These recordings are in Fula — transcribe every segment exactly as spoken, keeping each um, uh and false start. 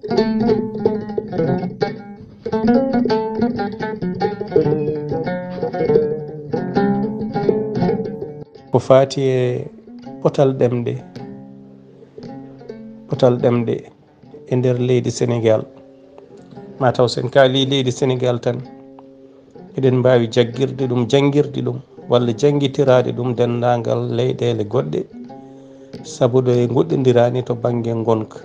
Ko faati e potal ɗemɗe, potal ɗemɗe e nder leydi Senegaal, ma taw sen kaali leydi Senegaal tan, eɗen mbaawi jaggirde ɗum, janngirde ɗum, walla janngitiraade ɗum denndaangal leyɗeele goɗɗe, sabu ɗo e ngoɗɗondiraani to bannge ngonka.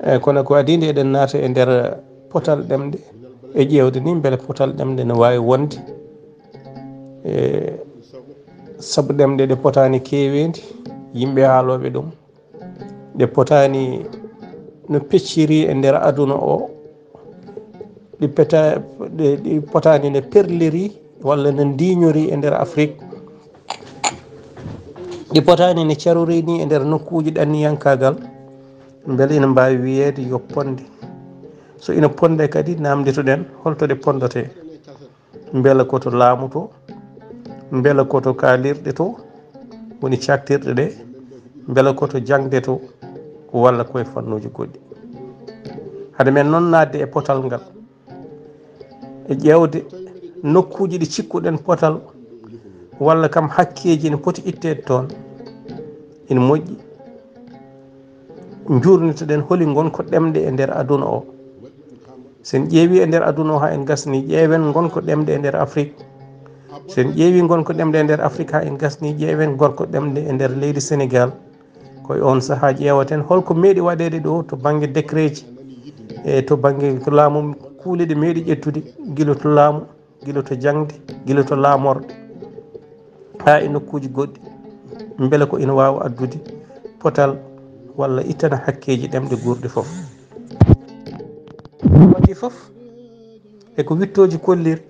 E, kono ko adii nde eɗen naata e nder potal ɗemɗe, e ƴeewde ni mbele potal ɗemɗe no waawi wonde, e, sabu ɗemɗe ɗe potaani keeweendi, yimɓe haalooɓe ɗum, ɗe potaani no pecciri e nder aduna o, ɗi peta-, ɗe, ɗi potaani no perliri walla no ndiiñori e nder Afrik, ɗi potaani no carori ni e nder nokkuuji ɗanniyankaagal, mbele ina mbaawi wiyeede yo ponde. So ina ponde kadi, naamnditoɗen holto ɗe pondotee. Mbela ko to laamu to, mbela ko to kaalirɗe to, woni caktirɗe ɗe, mbela ko to jaŋde to, walla koye fannuuji goɗɗi. Hade men noon naatde e potal ngal, e ƴeewde nokkuuji ɗi cikkuɗen potal, walla kam hakkeeji ene poti itteede toon, ene moƴƴi njuurnitoɗen holi ngonko ɗemɗe e nder aduna o. Sen ƴeewi e nder aduna o haa en gasni, ƴeewen ngonko ɗemɗe e nder Afrik. Sen ƴeewi ngonko ɗemɗe e nder Afrik haa en gasni, ƴeewen ngonko ɗemɗe e nder leydi Senegaal. Ko e on sahaa ƴeewaten holko meeɗi waɗeede ɗo to bannge décret ji, e to bannge to laamu kuule ɗe meeɗi ƴettude, gila to laamu, gila to jaŋde, gila to laamorɗe, haa e nokkuuji goɗɗi, mbele ko ina waawa addude potal walla ittana hakkeeji ɗemɗe guurɗe fof. Waɗi fof e ko wittooji kolliri,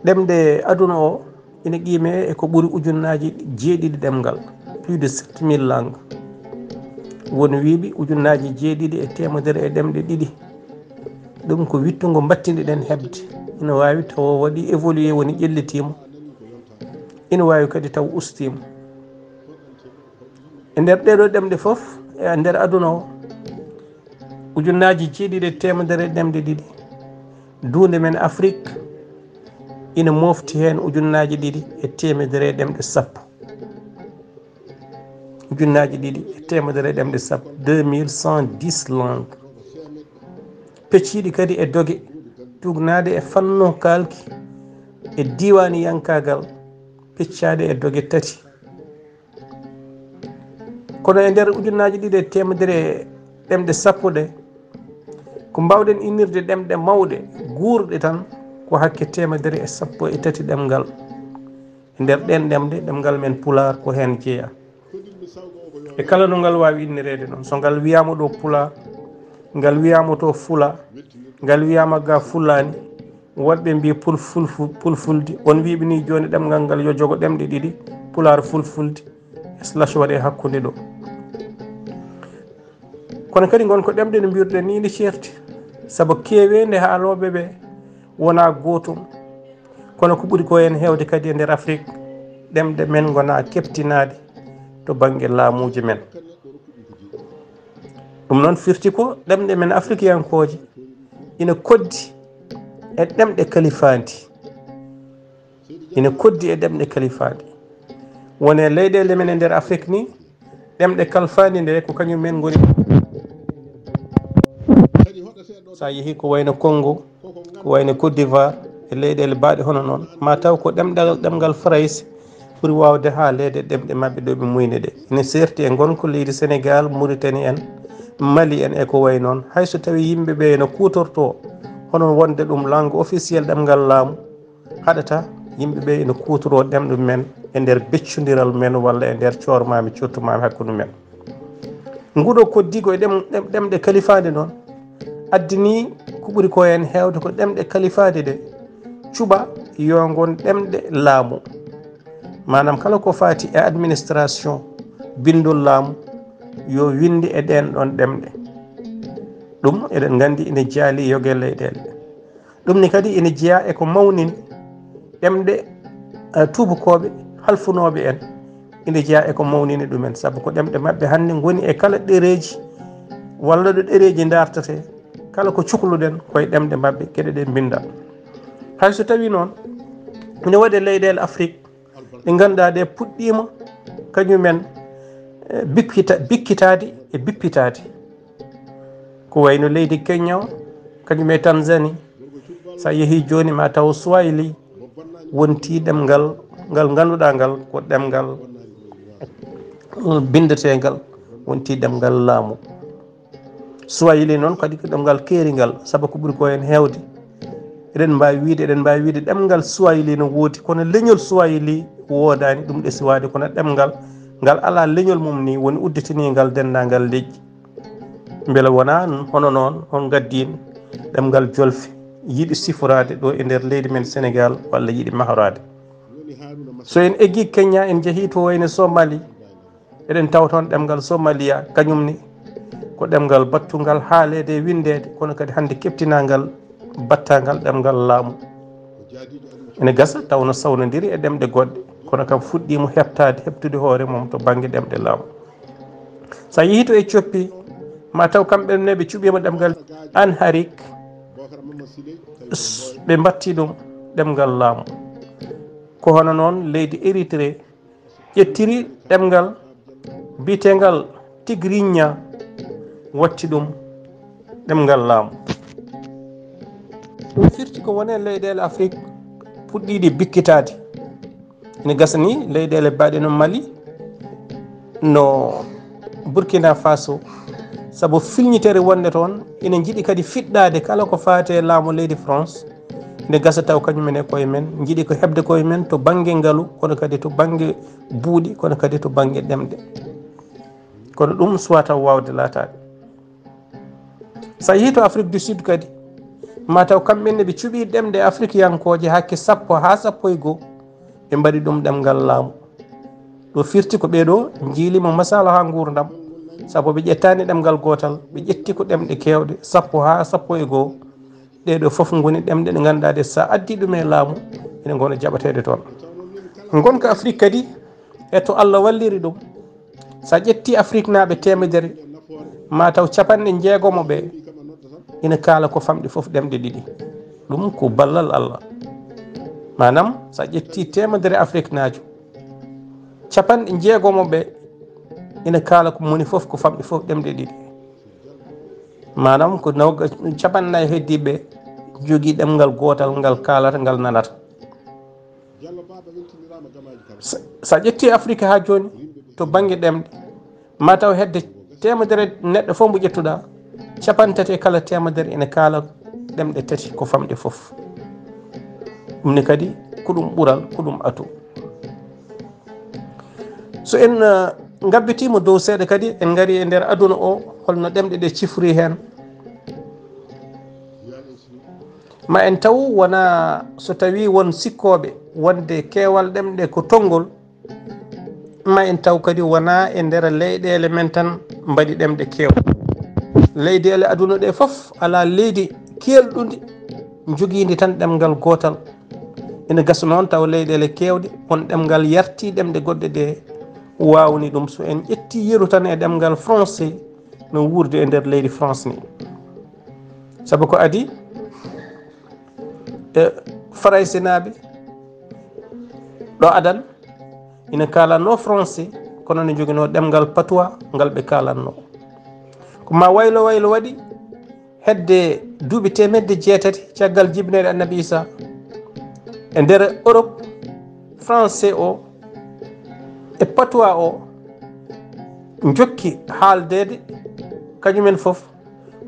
ɗemɗe aduna o ina qiimee e ko ɓuri ujunnaaji jeeɗiɗi ɗemngal, plus de sept mille langues. Won wiiɓe ujunnaaji jeeɗiɗi e teemedere e ɗemɗe ɗiɗi. Ɗum ko wittungo mbattindiɗen heɓde. Ina waawi tawa waɗi évolué, woni ƴellitiima. Ina waawi kadi taw ustiima. E nder ɗeeɗo ɗemɗe fof, e nder aduna o, ujunnaaji jeeɗiɗi e teemedere e ɗemɗe ɗiɗi. Duunde men Afrik ina mofti heen ujunnaaji ɗiɗi e teemedere e ɗemɗe sappo. Ujunnaaji ɗiɗi e teemedere e ɗemɗe sappo, deux mille cent dix langues. Pecciiɗi kadi e doge, tuugnaade e fannu kaalki e diiwaaniyankaagal, peccaaɗe e doge tati. Kono e nder ujunnaaji ɗiɗi e teemedere e ɗemɗe sappo ɗe, ko mbaawɗen innirde ɗemɗe mawɗe guurɗe tan, ko hakke teemedere e sappo e tati ɗemngal. E nder ɗeen ɗemɗe, ɗemngal men Pulaar ko heen jeyaa. E kala no ngal waawi innireede noon, so ngal wiyaama ɗo Pulaar, ngal wiyaama to Fula, ngal wiyaama ga Fulaani, woɗɓe mbiyi pul-, ful-, ful-, Pulfulde, on wiiɓe ni jooni ɗemngal ngal yo jogo ɗemɗe ɗiɗi, Pulaar Fulfulde, slash waɗee hakkunde ɗo. Kono kadi ngonko ɗemɗe no mbiruɗen ni ene ceerti, sabu keeweende haalooɓe ɓe wonaa gootum. Kono ko ɓuri ko en heewde kadi e nder Afrik, ɗemɗe men ngonaa keɓtinaade to bannge laamuuji men. Ɗum noon firti ko ɗemɗe men afrikiyankooje ina koddi e ɗemɗe kalifaandi. Ina koddi e ɗemɗe kalifaandi. Won e leyɗeele men e nder Afrik ni, ɗemɗe kalfaandi nde ko kañum men ngoni. So a yehi ko wayno Congo, ko wayno Côte d'Ivoire, e leyɗeele baaɗe hono noon, ma taw ko ɗemɗal, ɗemngal Farayse ɓuri waawde haaleede ɗemɗe maɓɓe ɗo ɓe muyni ɗe. Ina seerti e ngonka leydi Senegaal, Muritani en, Mali en e ko wayi noon. Hay so tawii yimɓe ɓe no kuutortoo hono wonde ɗum langue officielle, ɗemngal laamu, haɗata yimɓe ɓe ina kuutoroo ɗemɗe men e nder beccondiral men walla e nder coormaami, coortumaami hakkunde men. Nguɗo koddigo e ɗem-, ɗem-, ɗemɗe kalifaande noon, addini ko ɓuri ko heen heewde ko ɗemɗe kalifaande ɗe cuɓa yo ngon ɗemɗe laamu. Maanaam, kala ko faati e administration, binndol laamu, yo winndi e ɗeen ɗoon ɗemɗe. Ɗum, eɗen nganndi, ina jaali yoga e leyɗeele. Ɗum ni kadi ina jeyaa e ko mawnini ɗemɗe, eh, tuubakooɓe halfunooɓe en, ina jeyaa e ko mawnini ɗumen, sabu ko ɗemɗe maɓɓe hannde ngoni e kala ɗereeji walla ɗo ɗereeji ndartetee. Kala ko cukluɗen ko e ɗemɗe maɓɓe geɗe ɗe mbinnda. Hay so tawii noon ina waɗi leyɗeele Afrik ɗe ngannduɗaa ɗe puɗɗiima kañumen, eh, bikkita-, bikkitaade e bippitaade. Ko wayi no leydi Kenya o, kañum e Tanzanie. So a yehii jooni ma taw Swahili wonti ɗemngal ngal ngannduɗaa ngal ko ɗemngal binndeteengal, wonti ɗemngal laamu. Swahili noon kadi ko ɗemngal keeringal, sabu ko ɓuri ko heen heewde. Eɗen mbaawi wiyde, eɗen mbaawi wiyde ɗemngal Swahili no woodi, kono leñol Swahili woodaani, ɗum ɗesi waade, kono ɗemngal ngal alaa leñol mum ni, woni udditiniingal denndaangal leƴƴi. Mbele wonaa hono noon, on ngaddiin ɗemngal jolfe, yiɗi siforaade ɗo e nder leydi men Senegaal, walla yiɗi mahraade. So en eggii Kenya, en njehii to wayno Somali, eɗen tawa toon ɗemngal Somaliya, kañum ni ko ɗemngal battungal haaleede e winndeede, kono kadi hannde keɓtinaangal battangal ɗemngal laamu. Ene gasa taw no sawnondiri e ɗemɗe goɗɗe, kono kam fuɗɗiima heɓtaade, heɓtude hoore mum to bannge ɗemɗe laamu. So a yehii to Ethiopie, ma taw kamɓe ne ɓe cuɓiima ɗemngal Amharique, s-, ɓe mbatti ɗum ɗemngal laamu. Ko hono noon leydi Érythrée ƴettiri ɗemngal biyeteengal Tigrinya, watti ɗum ɗemngal laamu. Ɗum firti ko woni e leyɗeele Afrik puɗɗiiɗe bikkitaade. Ene gasa ni leyɗeele mbaɗe no Mali, no Burkina Faso, sabu filñitere wonde toon, ene njiɗi kadi fiɗɗaade kala ko faati e laamu leydi France. Nde gasa taw kañum en e koye men njiɗi ko heɓde koye men to bannge ngalu, kono kadi to bannge buuɗi, kono kadi to bannge ɗemɗe. Kono ɗum suwata waawde laataade. So a yehii to Afrique du Sud kadi, ma taw kamɓe ne ɓe cuɓii ɗemɗe afrikiyankooje hakke sappo haa sappo e goo, ɓe mbaɗi ɗum ɗemngal laamu. Ɗo firti ko ɓee ɗo njiilima masala haa nguurndam, sabu ɓe ƴettaani ɗemngal gootal, ɓe ƴetti ko ɗemɗe keewɗe, sappo haa sappo e goo. Ɗee ɗo fof ngoni ɗemɗe ɗe ngannduɗaa ɗe, so a addi ɗum e laamu, ene ngona jaɓateeɗe toon. Ngonka Afrique kadi, e to Allah walliri ɗum, so a ƴetti Afriknaaɓe teemedere, ma taw capanɗe jeegomo ɓe ina kaala ko famɗi fof ɗemɗe ɗiɗi. Ɗum ko ballal Allah. Maanaam, so a ƴetti teemedere Afriknaajo, capanɗe jeegomo ɓe ina kaala ko moni fof ko famɗi fof ɗemɗe ɗiɗi. Maanaam, ko nawga-, capanɗe nayi heddiiɓe jogii ɗemngal gootal ngal kaalata, ngal nanata. Sa, sa ƴetti Afrique haa jooni, to bannge ɗemɗe, ma taw hedde teemedere neɗɗo fof mo ƴettuɗaa, capanɗe tati e kala teemedere ene kaala ɗemɗe tati ko famɗe fof. Ɗum ne kadi ko ɗum ɓural, ko ɗum atout. So en, eh, ngabbitiima dow seeɗa kadi, en ngari e nder aduna o, holno ɗemɗe ɗe cifri heen. Ma en taw wona so tawi won sikkooɓe wonde keewal ɗemɗe ko tonngol, ma en taw kadi wona e nder leyɗeele men tan mbaɗi ɗemɗe keewɗe. Leyɗeele aduna ɗe fof alaa leydi keelɗundi jogiindi tan ɗemngal gootal. Ina gasa noon taw leyɗeele keewɗe won ɗemngal yarti ɗemɗe goɗɗe ɗe waawni ɗum. So en ƴetti yeru tan e ɗemngal français, no wuurde e nder leydi France ni. Sabu ko adi, e Faraysinaaɓe ɗo adan ina kaalanno français, kono ne joginoo ɗemngal patois ngal ɓe kaalanno. Ko ma waylo waylo waɗi hedde duuɓi teemedde jeetati caggal jibinere Annabi Isa, e nder Europe, français o e patois o njokki haaldeede kañumen fof,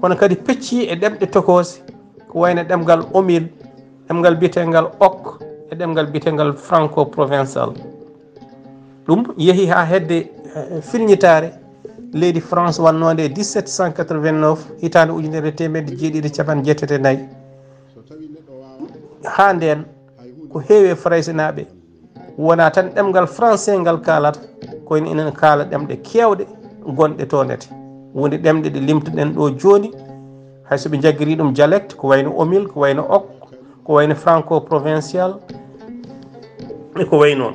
kono kadi pecci e ɗemɗe tokoose, ko wayno ɗemngal Omil, ɗemngal biyeteengal Ok, e ɗemngal biyeteengal Franco-Provençal. Ɗum yehi haa hedde, eh, filñitaare leydi France wannoonde e dix-sept cent quatre-vingt-neuf, hitaande ujunere e teemedde jeeɗiɗi e capanɗe jeetati e nayi. Haa ndeen, ko heewi e Faraysinaaɓe wonaa tan ɗemngal français ngal kaalata, kono ina kaala ɗemɗe keewɗe gonɗe toon ete. Woni ɗemɗe ɗe limtuɗen ɗo jooni, hay so ɓe njaggirii ɗum dialecte, ko wayno Omil, ko wayno Ok, ko wayno Franco-Provençal, e ko wayi noon.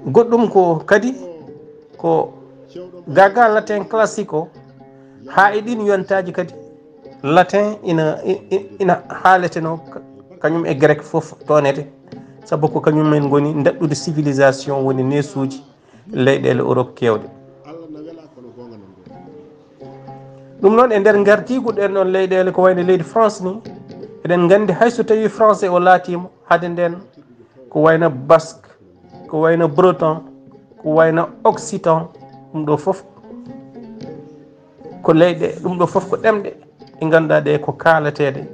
Goɗɗum ko kadi ko gaga latin classique o, haa e ɗin yontaaji kadi latin ina, i-, i-, ina haaleteno ka-, kañum e grec fof toonete, sabu ko kañum en ngoni ndaɗɗude civilisation woni neesuuji leyɗeele Europe keewɗe. Ɗum noon, e nder ngardiigu ɗen ɗon leyɗeele, ko wayno leydi France ni, eɗen nganndi hay so tawii français o laatiima, hade nden ko wayno basque, ko wayno breton, ko wayno occitan, ɗum ɗo fof ko leyɗe, ɗum ɗo fof ko ɗemɗe ɗe ngannduɗaa ɗe ko kaalateeɗe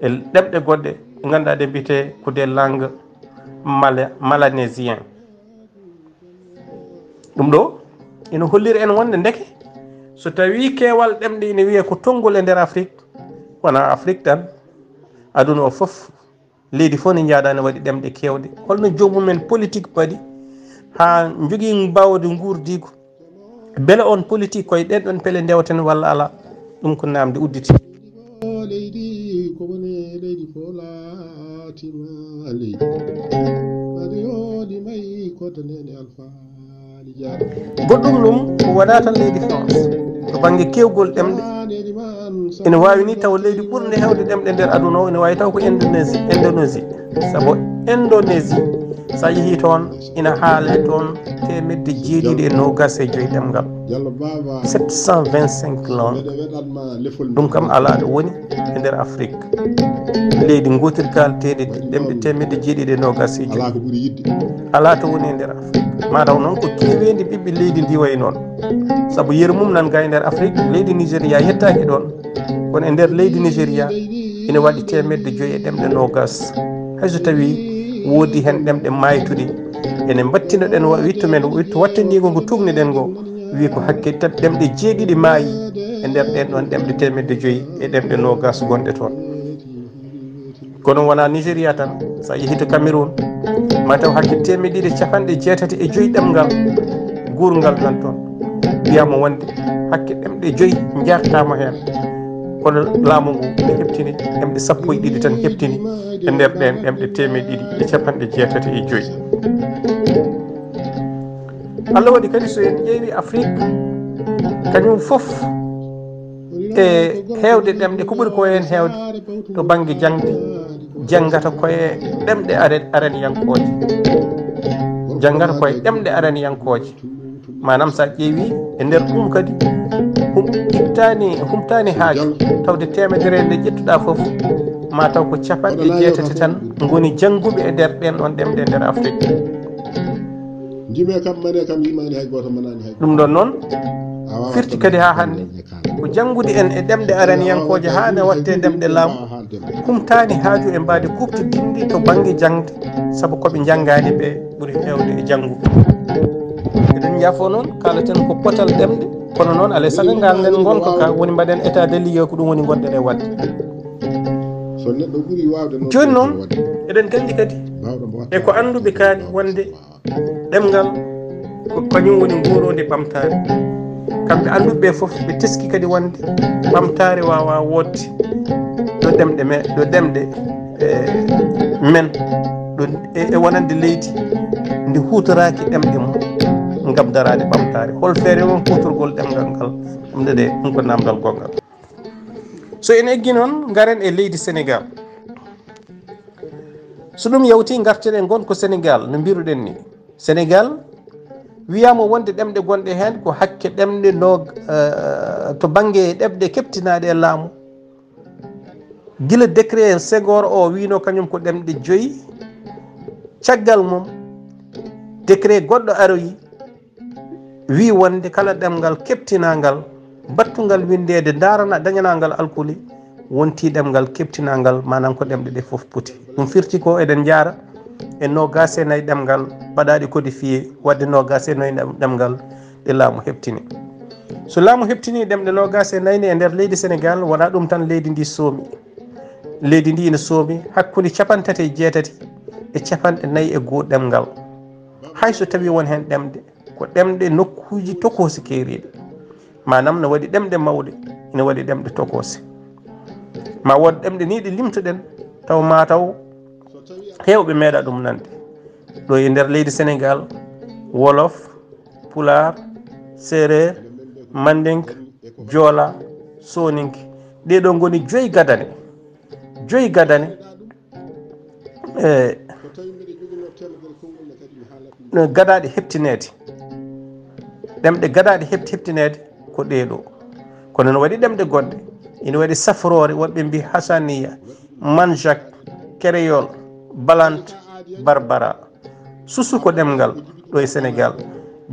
e ɗemɗe goɗɗe ɗe ngannduɗaa ɗe mbiyetee ko des langues mala-, mélanésiens. Ɗum ɗo ina hollira en wonde ndeke so tawii keewal ɗemɗe ina wiyee ko tonngol e nder Afrik, wonaa Afrik tan, aduna o fof, leydi fof ne njaadaa ne waɗi ɗemɗe keewɗe. Holno joomum en politique mbaɗi haa njogii mbaawde nguurdiigu? Mbele on politique koye ɗen ɗon pele ndewten walla alaa? Ɗum ko naamnde udditi. Leydi ko woni leydi fof laatima leydi. Kadi yooɗi mayi koddaneede Alfa. Goɗɗum ɗum ko wonaa tan leydi France. To bannge keewgol ɗemɗe, ene waawi ni taw leydi ɓurnde heewde ɗemɗe nder aduna o, ene waawi taw ko Indonésie, Indonésie. Sabu Indonésie, so a yehii toon, ina haalee toon teemedde jeeɗiɗi e noogaas e joy ɗemngal. Sept cent vingt-cinq langues. Ɗum kam alaa ɗo woni e nder Afrik. Leydi gootirgal teeɗe ɗemɗe teemedde jeeɗiɗi e noogaas e joy. Alaa ko ɓuri yiɗde. Alaa to woni e nder Afrik. Mataw noon ko keeweendi ɓiɓɓe leydi ndi wayi noon. Sabu yeru mum nan ga e nder Afrik, leydi Nigéria yettaaki ɗoon. Kono e nder leydi Nigéria, ina waɗi teemedde joy e ɗemɗe noogaas. Hay so tawii woodi heen ɗemɗe maaytuɗe, ene mbattino ɗen wa-, wittu men, wittu wattandiingo ngo tuugni ɗen ngo, wii ko hakke tan ɗemɗe jeeɗiɗi maayi e nder ɗeen ɗoon ɗemɗe teemedde joy e ɗemɗe noogaas gonɗe toon. Kono wonaa Nigéria tan, so a yehii to Cameroun, ma taw hakke teemedde ɗiɗi e capanɗe jeetati e joy ɗemngal guurngal nan toon. Wiyaama wonde hakke ɗemɗe joy njaartaama heen. Kono laamu ngu ɓe heɓtini ɗemɗe sappo e ɗiɗi tan heɓtini e nder ɗeen ɗemɗe teemedde ɗiɗi e capanɗe jeetati e joy. Allah waɗi kadi so en ƴeewi Afrik, kañum fof e heewde ɗemɗe, ko ɓuri ko heen heewde to bannge jaŋde, janngata koye ɗemɗe aren-, araniyankooje. Janngata koye ɗemɗe araniyankooje. Maanaam, so a ƴeewi e nder ɗum kadi, hum-, ittaani, humtaani haaju, tawde teemedere nde ƴettuɗaa fof, ma taw ko capanɗe jeetati tan ngoni jannguɓe e nder ɗeen ɗoon ɗemɗe e nder Afrik. Jime kam, mane kam, yimaani hay gooto, manaani hay gooto. Ɗum ɗoon noon firti kadi haa hannde ko janngude en e ɗemɗe araniyankooje haa ne waɗtee ɗemɗe laamu, humtaani haaju e mbaadi kuuɓtidinndi to bannge jaŋde, sabu ko ɓe njanngaani ɓe ɓuri heewde e jannguɓe. Eɗen njaafoo noon, kaalaten ko potal ɗemɗe, kono noon alaa e sago ngannden ngonka ka woni mbaɗen état de lieu, ko ɗum woni ngonɗen e waɗde. So neɗɗo ɓuri waawde noon, jooni noon, eɗen nganndi kadi e ko annduɓe kaali wonde ɗemngal ko kañum woni nguuroondi ɓamtaare. Kamɓe annduɓe ɓe fof, ɓe teski kadi wonde ɓamtaare waawaa woodde ɗo ɗemɗe me-, ɗo ɗemɗe, e, men, ɗo e, e wonande leydi ndi huutoraaki ɗemɗe mum ngam daraade ɓamtaare. Hol feere won kuutorgol ɗemngal ngal? Ɗemɗe ɗe, ɗum ko naamndal goɗngal. So en eggi noon, ngaren e leydi Senegaal. So ɗum yawti, ngarten e ngon ko Senegaal, no mbiruɗen ni. Senegaal wiyaama wonde ɗemɗe gonɗe heen ko hakke ɗemɗe no, eh, to bannge ɗemɗe keɓtinaaɗe e laamu. Gila décret Senghor o wiino kañum ko ɗemɗe joyi. Caggal mum, décret goɗɗo aroyi, wi wonde kala ɗemngal keɓtinaangal, battungal winndeede, ndaarana, dañanaangal alkuli, wonti ɗemngal keɓtinaangal, maanaam ko ɗemɗe ɗe fof poti. Ɗum firti ko eɗen njaara e noogaas e nayi ɗemngal baɗaaɗi codifié, waɗde noogaas e nayi ɗem-, ɗemngal ɗe laamu heɓtini. So laamu heɓtini ɗemɗe noogaas e nayi ne e nder leydi Senegaal, wonaa ɗum tan leydi ndi soomi. Leydi ndi ina soomi hakkunde capanɗe tati e jeetati e capanɗe nayi e goo ɗemngal. Hay so tawii won heen ɗemɗe, ko ɗemɗe nokkuuji tokoosi keeriiɗe. Maanaam, no waɗi ɗemɗe mawɗe, ina waɗi ɗemɗe tokoose. Ma wood ɗemɗe ni ɗe limtuɗen, taw ma taw heewɓe meeɗa ɗum nande. Ɗo e nder leydi Senegaal, Wolof, Pulaar, Seereer, Mandinka, Joola, Sooninke. Ɗee ɗoo ngoni joyi gadane. Joyi gadane. E, no gadaaɗe heɓtineede. Ɗemɗe gadaaɗe heɓti-, heɓtineede ko ɗee ɗoo. Kono no waɗi ɗemɗe goɗɗe. Ina waɗi safroore, woɓɓe mbii Hassaniya, Manjak, Kereyol, Balant, Barbara. Susu ko ɗemngal ɗo e Senegaal.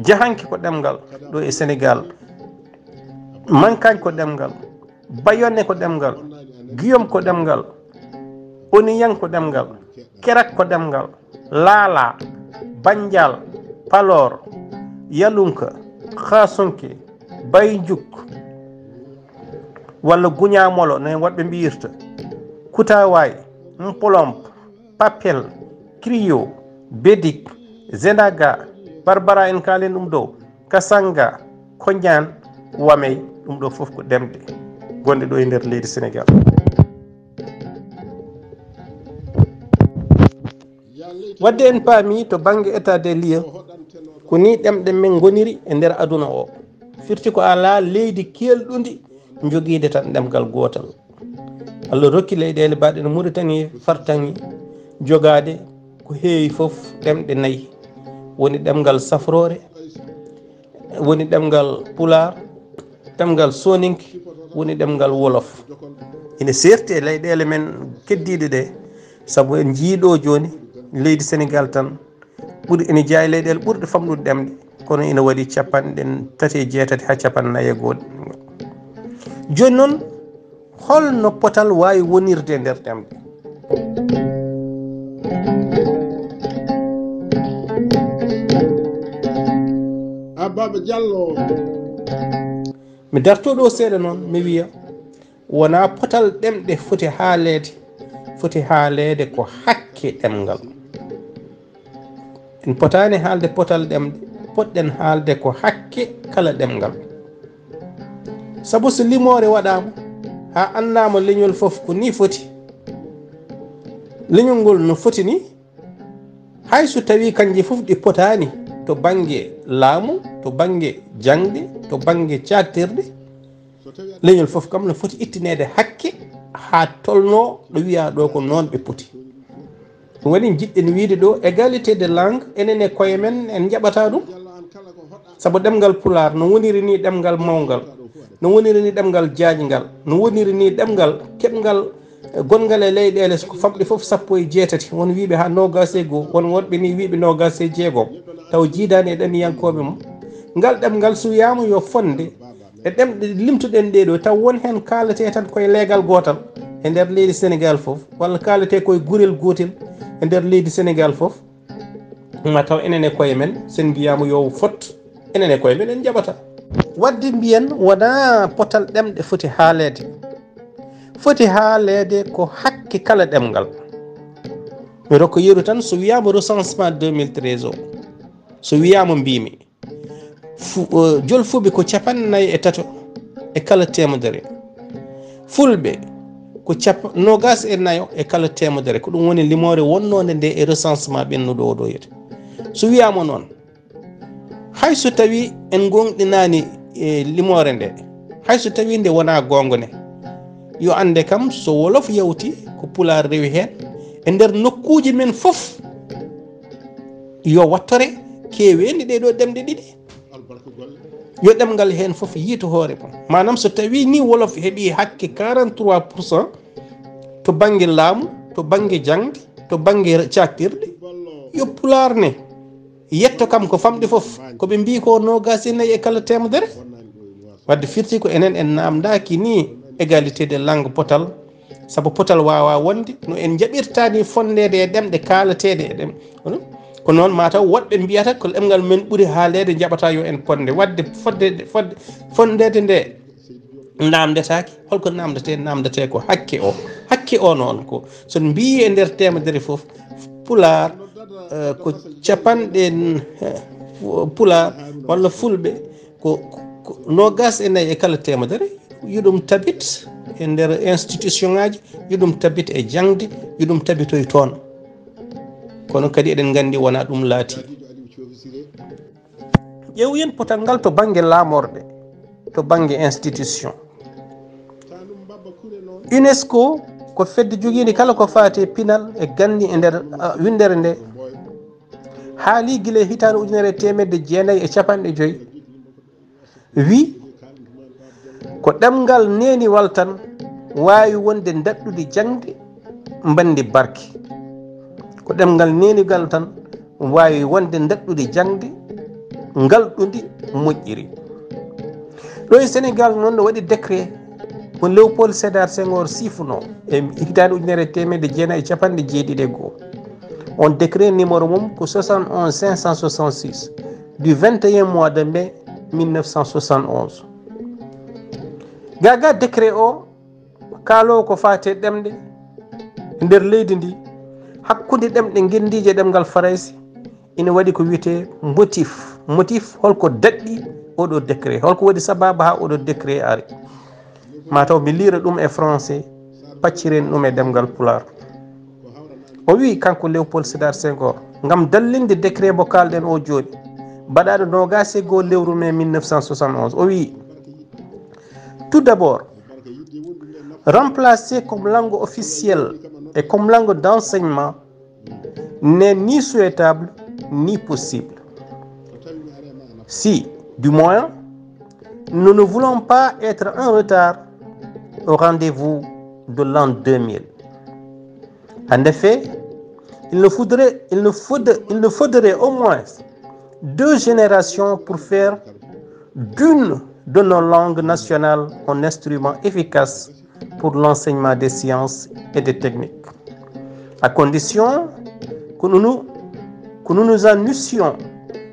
Jahanke ko ɗemngal ɗo e Senegaal. Mankaañ ko ɗemngal. Bayone ko ɗemngal. Giyom ko ɗemngal. Oniyan ko ɗemngal. Kerak ko ɗemngal. Laala, Bannjaal, Paloor, Yalunka, Xaasunke, Bayjuk, walla Guñaamolo, no heen woɗɓe mbiyirta, Kutawaay, Mpolomp, Papel, Kriyo, Bedik, Zenaga, Barbara, en kaalen ɗum ɗo, Kasanga, Koñaan, Wamey, ɗum ɗo fof ko ɗemɗe gonɗe ɗo e nder leydi Senegaal. Wadde en paami to bannge état des lieux, ko ni ɗemɗe men ngoniri e nder aduna o. Firti ko alaa leydi keelɗundi jogiide tan ɗemngal gootal. Allah rokki leyɗeele mbaɗe no Mauritanie, fartaŋŋe jogaade ko heewi fof ɗemɗe nayi. Woni ɗemngal safroore, woni ɗemngal Pulaar, ɗemngal Sooninke, woni ɗemngal Wolof. Ina seerti e leyɗeele men keddiiɗe ɗe, sabu en njii ɗo jooni leydi Senegaal tan ɓuri, ene jeyaa e leyɗeele ɓurɗe famɗude ɗemɗe, kono ina waɗi capanɗe tati e jeetati haa capanɗe nayi e go'o. Jooni noon, holno potal waawi wonirde e nder ɗemɗe? Ababa Diallo. Mi darto ɗo seeɗa noon, mi wiya, wonaa potal ɗemɗe foti haaleede, foti haaleede ko hakke ɗemngal. En potaani haalde potal ɗemɗe, potɗen haalde ko hakke kala ɗemngal. Sabu so limoore waɗaama, haa anndaama leñol fof ko nii foti, leñol ngol no foti nii, hay so tawii kanji fof ɗi potaani to bannge laamu, to bannge jaŋde, to bannge caaktirɗe, leñol fof kam no foti ittineede hakke haa tolnoo ɗo wiyaa ɗo ko noon ɓe poti. Ɗum waɗi jiɗɗen wiyde ɗo égalité de langue, enen e koye men en njaɓataa ɗum. Sabu ɗemngal Pulaar no woniri ni ɗemngal mawngal, no woniri ni ɗemngal jaajngal, no woniri ni ɗemngal keɓngal, eh, gonngal e leyɗeele ko famɗi fof sappo e jeetati, won wiyɓe haa noogaas e goo, won woɗɓe ni wiyɓe noogaas e jeegom, taw jiidaani e ɗaniyankooɓe mum. Ngal ɗemngal so wiyaama yo fotde e ɗemɗe limtuɗen ɗee ɗoo, taw won heen kaaletee tan koye leegal gootal e nder leydi Senegaal fof, walla kaaletee koye gurel gootel e nder leydi Senegaal fof, ma taw enen e koye men, so en mbiyaama yo fot, enen e koye men en njaɓataa. Waɗde mbiyen wonaa potal ɗemɗe foti haaleede. Foti haaleede ko hakke kala ɗemngal. Mi rokka yeru tan, so wiyaama recensement deux mille treize o, so wiyaama mbiimi, Fu-, eh, Jolfuɓe ko capanɗe nayi e tato e kala teemedere. Fulɓe ko capa-, noogaas e nayo e kala teemedere. Ko ɗum woni limoore wonnoonde nde e recensement ɓennuɗo oo ɗo yete. So wiyaama noon, hay so tawii en ngoongɗinaani e limoore nde, hay so tawii nde wonaa goonga ne, yo annde kam so Wolof yawti ko Pulaar rewi heen, e nder nokkuuji men fof, yo wattore keeweendi ɗee ɗoo ɗemɗe ɗiɗi. Yo ɗemngal heen fof yiytu hoore mum. Maanaam, so tawii ni Wolof heɓii hakke quarante-trois pour cent to bannge laamu, to bannge jaŋde, to bannge caaktirɗe, yo Pulaar ne yetto kam ko famɗi fof, ko ɓe mbii ko noogaas e nayi e kala teemedere. Wadde firti ko enen en naamndaaki ni égalité de langue potal, sabu potal waawaa wonde no en njaɓirta ni fotndeede e ɗemɗe kaalateeɗe e ɗem-, ko noon, mataw woɗɓe mbiyata ko ɗemngal men ɓuri haaleede, njaɓata yo en potnde. Waɗde fotde, fotde, fotndeede nde naamndetaake, holko naamndetee? Naamndetee ko hakke o. Hakke o noon ko, so en mbiyi e nder teemedere fof, Pulaar, eh, ko capanɗe, eh, Pulaar walla Fulɓe ko, ko, ko noogaas e nayi e kala teemedere, yo ɗum tabit e nder institution ŋaaji, yo ɗum tabit e jaŋde, yo ɗum tabitoy toon. Kono kadi eɗen nganndi wonaa ɗum laatii. Ƴeewen potal ngal to bannge laamorɗe, to bannge institution. UNESCO ko fedde jogiinde kala ko faati e pinal e ganni e nder winndere nde. Haali gila hitaande ujunere e teemedde jeenayi e capanɗe joyi, wi ko ɗemngal neeniwal tan waawi wonde ndaɗɗudi jaŋde mbanndi barki. Ko ɗemngal neeniwal tan waawi wonde ndaɗɗudi jaŋde ngalɗudi moƴƴiri. Ɗo e Senegal noon no waɗi décret mo Léopold Sédar Senghor sifunoo e hitaande ujunere e teemedde jeenayi e capanɗe jeeɗiɗi e goo. On décret numéro mum ko soixante et onze cinq cent soixante-six du vingt et un mois de mai mille neuf cent soixante et onze. Gaga décret o kaalo ko faate ɗemɗe nder leydi ndi, hakkunde ɗemɗe ngenndiije e ɗemngal Farayse, ina waɗi ko wiyetee motif. Motif, holko daɗɗi oɗo décret? Holko waɗi sababu haa oɗo décret ari? Mataw mi liira ɗum e français, pacciren ɗum e ɗemngal Pulaar. O wi kanko Léopold Sédar Senghor, ngam dallinde décret mo kaalɗen o jooni, baɗaɗo noogaas e goo lewru mai mille neuf cent soixante et onze, o wi, tout d'abord, remplacer comme langue officielle et comme langue d'enseignement n'est ni souhaitable ni possible. Si, du moins, nous ne voulons pas être en retard au rendez-vous de l'an deux mille. En effet, il nous faudrait, il nous faudrait, il nous faudrait au moins deux générations pour faire d'une de nos langues nationales un instrument efficace pour l'enseignement des sciences et des techniques, à condition que nous, nous, que nous nous en eussions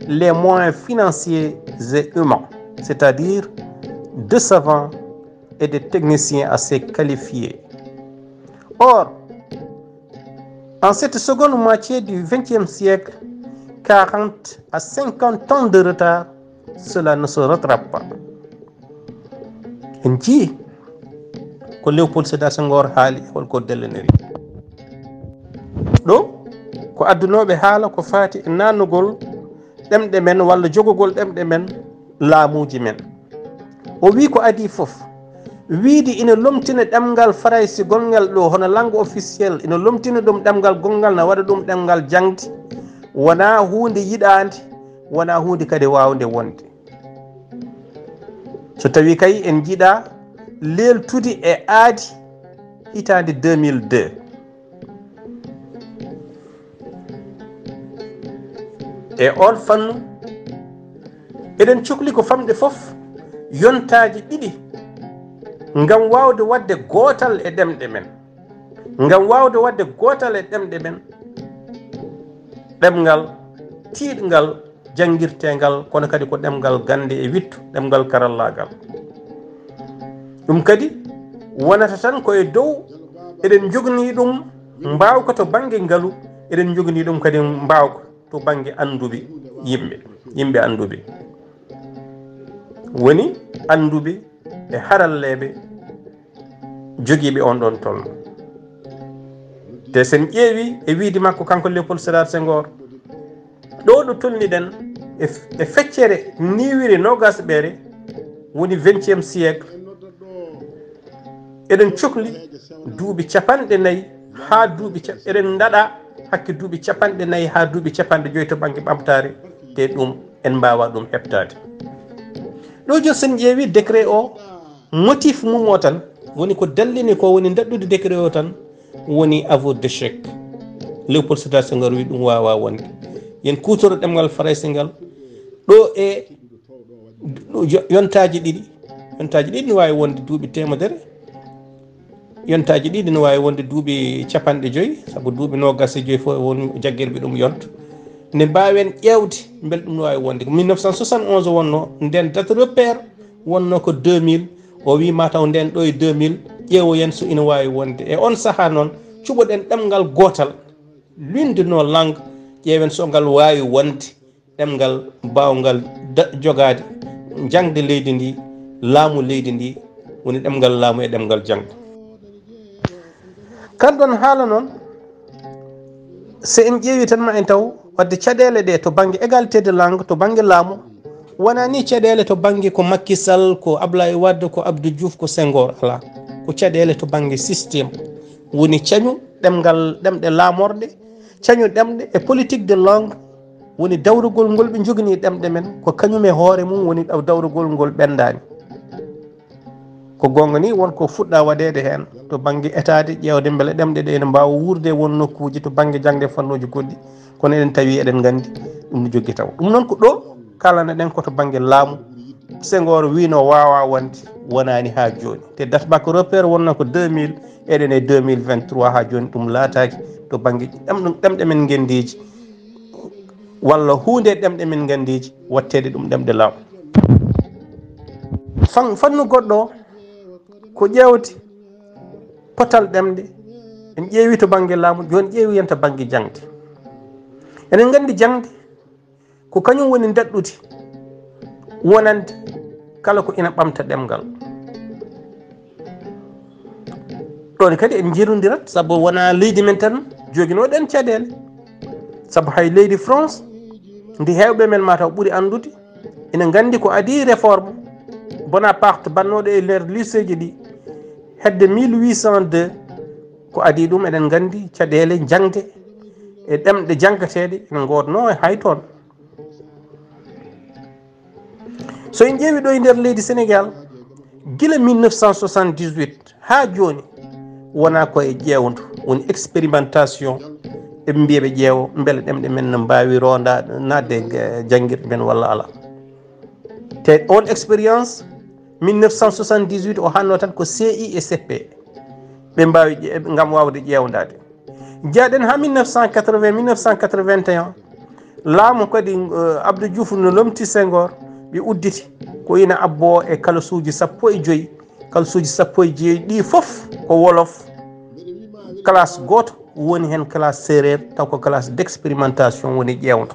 les moyens financiers et humains, c'est-à-dire de savants et de techniciens assez qualifiés. Or, en cette seconde moitié du vingtième siècle, quarante à cinquante ans de retard, cela ne se rattrape pas. En njii ko Léopold Sédar Senghor haali, holko dellaniri. Ɗo ko addunooɓe haala ko faati e naatnugol ɗemɗe men walla jogugol ɗemɗe men laamuuji men. O wi ko adii fof, wiide ina lomtina ɗemngal Farayse gonngal ɗo hono langue officielle, ina lomtina ɗum ɗemngal gonngal, na waɗa ɗum ɗemngal jaŋde, wonaa huunde yiɗaande, wonaa huunde kadi waawnde wonde. So tawii kay en njiɗaa leeltude e aadi hitaande deux mille deux, e oon fannu, eɗen cokli ko famɗi fof yontaaji ɗiɗi ngam waawde waɗde gootal e ɗemɗe men. Ngam waawde waɗde gootal e ɗemɗe men, ɗemngal tiiɗngal janngirteengal, kono kadi ko ɗemngal gannde e wiɗto, ɗemngal karallaagal. Ɗum kadi wonata tan ko e dow, eɗen njoganii ɗum mbaawka to bannge ngalu, eɗen njoganii ɗum kadi mbaawka to bannge annduɓe yimɓe, yimɓe annduɓe. Woni annduɓe e haralleeɓe jogiiɓe on ɗon tolno. Te sen ƴeewi e wiide makko kanko Léopold Sédar Senghor, ɗo ɗo tolniɗen e, e feccere niwire noogas ɓeere, woni vingtième siècle, eɗen cokli duuɓi capanɗe nayi haa duuɓi ca-, eɗen ndaɗa hakke duuɓi capanɗe nayi haa duuɓi capanɗe joyi to bannge ɓamtaare, te ɗum en mbaawa ɗum heɓtaade. Ɗo jooni sen ƴeewi décret o, motif mum o tan woni ko dallini ko woni ndaɗɗude décret o tan woni aveu d'échec. Léopold Sédar Senghor wi ɗum waawaa wonde. Yen kuutoro ɗemngal Farayse ngal ɗo e yo-, yontaaji ɗiɗi. Yontaaji ɗiɗi no waawi wonde duuɓi teemedere. Yontaaji ɗiɗi no waawi wonde duuɓi capanɗe joyi, sabu duuɓi noogas e joyi fof won jaggirɓe ɗum yonta. Nde mbaawen ƴeewde mbele ɗum no waawi wonde. Ko mille neuf cent soixante et onze wonnoo, nden date repère wonnoo ko deux mille. O wi mataw nden ɗo e deux mille, ƴeewoyen so ina waawi wonde. E on sahaa noon, cuɓoɗen ɗemngal gootal, l'une de nos langues, ƴeewen so ngal waawi wonde ɗemngal mbaawngal da-, jogaade jaŋde leydi ndi, laamu leydi ndi, woni ɗemngal laamu e ɗemngal jaŋde. Kan ɗon haala noon, so en ƴeewi tan ma en taw wadde caɗeele ɗe to bannge égalité de langue, to bannge laamu, Wonaa ni caɗeele to bannge ko Macky Sall, ko Ablaye Wade, ko Abdou Diouf, ko Senghor, alaa. Ko caɗeele to bannge système. Woni cañu ɗemngal, ɗemɗe laamorɗe, cañu ɗemɗe e politique de langue, woni dawrugol ngol ɓe njoganii ɗemɗe men, ko kañum e hoore mum woni ɗaw-, dawrugol ngol ɓenndaani. Ko goonga ni, won ko fuɗɗaa waɗeede heen to bannge etaade, ƴeewde mbele ɗemɗe ɗe ene mbaawa wuurde e won nokkuuji to bannge jaŋde e fannuuji goɗɗi, kono eɗen tawi, eɗen nganndi ɗum no joggi taw. Ɗum noon ko ɗo kaalana-ɗen ko to bannge laamu. Senghor wiino waawaa wonde, wonaani haa jooni. Te date Bac Repère wonno ko deux mille, eɗen e deux mille vingt-trois, haa jooni ɗum laataaki to bannge ɗem-, ɗemɗe men ngenndiiji, walla huunde e ɗemɗe men ngenndiiji, waɗteede ɗum ɗemɗe laamu. Fan-, fannu goɗɗo o, ko ƴeewti potal ɗemɗe, en ƴeewi to bannge laamu, jooni ƴeewi en to bannge jaŋde. Eɗen nganndi jaŋde ko kañum woni ndaɗɗudi wonande kala ko ina ɓamta ɗemngal. Ɗoon kadi en njirondirat, sabu wonaa leydi men tan joginooɗen caɗeele. Sabu hay leydi France, ndi heewɓe men mataw ɓuri anndude, ina nganndi ko adii réforme Bonaparte bannooɗo e nder lycée ji ɗi, hedde mille huit cent deux, ko adii ɗum, eɗen nganndi caɗeele jaŋde e ɗemɗe janngateeɗe ina ngoodnoo hay toon. So en ƴeewi ɗo e nder leydi Sénégal, gila mille neuf cent soixante-dix-huit haa jooni, wonaa ko e ƴeewndo, woni expérimentation, eɓe mbiya ɓe ƴeewo mbele ɗemɗe men no mbaawi ronda, naatde e janngirɗe men walla alaa. Te on expérience, mille neuf cent soixante-dix-huit o hannoo tan ko C I e C P ɓe mbaawi ƴe-, ngam waawde ƴeewndaade. Njaaɗen haa mille neuf cent quatre-vingts, mille neuf cent quatre-vingt-un, laamu kadi, eh, Abdou Diouf no lomti Senghor, ɓe udditi ko ina abboo e kalasuuji sappo e joy, kalasuuji sappo e joy ɗi fof ko wolof, classe gooto woni heen, classe séeréer, taw ko classe d'expérimentation woni ƴeewndo.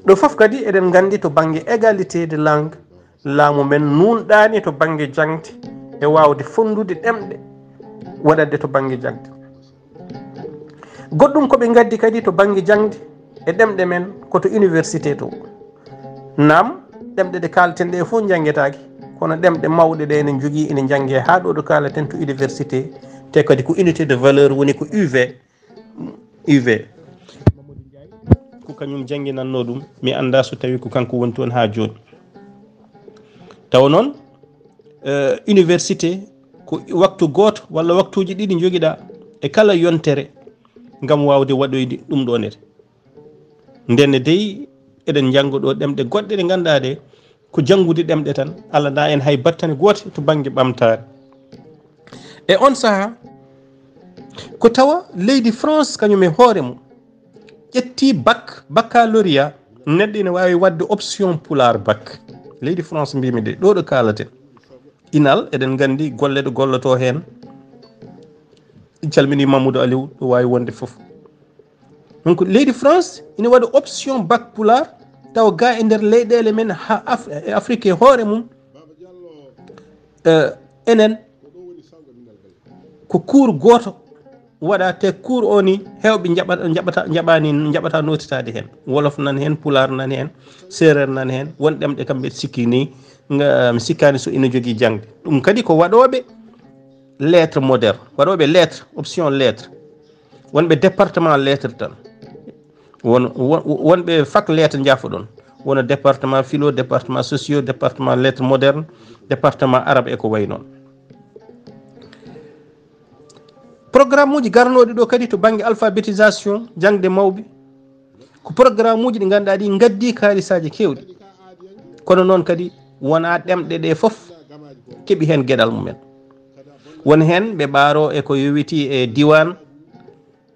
Ɗo fof kadi eɗen nganndi to bannge égalité de langue, laamu men nuunɗaani to bannge jaŋde e waawde fonndude ɗemɗe waɗande to bannge jaŋde. Goɗɗum ko ɓe ngaddi kadi to bannge jaŋde e ɗemɗe men ko to université to. Naam, ɗemɗe ɗe kaalten ɗe fof njanngetaake, kono ɗemɗe mawɗe ɗe ene njogii, ene njannge haa ɗo ɗo kaalaten to université, te kadi ko unité de valeur woni ko U V. U V. Ko kañum jannginannoo ɗum, mi anndaa so tawii ko kanko woni toon haa jooni. Tawa noon, eh, université ko waktu gooto walla waktuuji ɗiɗi njogiɗaa e kala yontere ngam waawde waɗoyde ɗum ɗoon ere. Ndenne dey, eɗen njannga ɗo ɗemɗe goɗɗe ɗe ngannduɗaa ɗe ko janngude ɗemɗe tan, alaa en hay battane goote to bannge ɓamtaare. E on sahaa, ko tawa leydi France kañum e hoore mum ƴetti bac, baccalauréat, neɗɗo ina waawi waɗde option pulaar bac. Leydi France mbimi de, ɗo ɗo kaalaten. Inal, eɗen nganndi golle ɗo gollotoo heen. En calmini Mamadou Aliou, ɗo waawi wonde fof. Donc, leydi France ina waɗa option bac pulaar, tawa ga e nder leyɗeele men ha Af-, e Afrique e hoore mum, eh, enen ko cours gooto waɗa, te cours o ni heewɓe njaɓa-, njaɓata, njaɓani, njaɓata notitaade heen. Wolof nan heen, pulaar nan heen, seereer nan heen, won ɗemɗe kamɓe sikki ni, nga, mi sikkaani so ina jogii jaŋde. Ɗum kadi ko waɗooɓe lettre moderne, waɗooɓe lettre, option lettre. Wonɓe département lettre tan. Won, won, wonɓe fac lettre njaafoɗon. Wona département philo, département socio, département lettre moderne, département arabe e ko wayi noon. Programme uji garnooɗi ɗo kadi to bannge alphabétisation, jaŋde mawɓe, ko programme uji ɗi ngannduɗaa ɗi ngaddi kaalisaaji keewɗi. Kono noon kadi wonaa ɗemɗe ɗe fof keɓi heen geɗal mumen. Won heen ɓe ɓaaro e ko yowitii e diiwaan,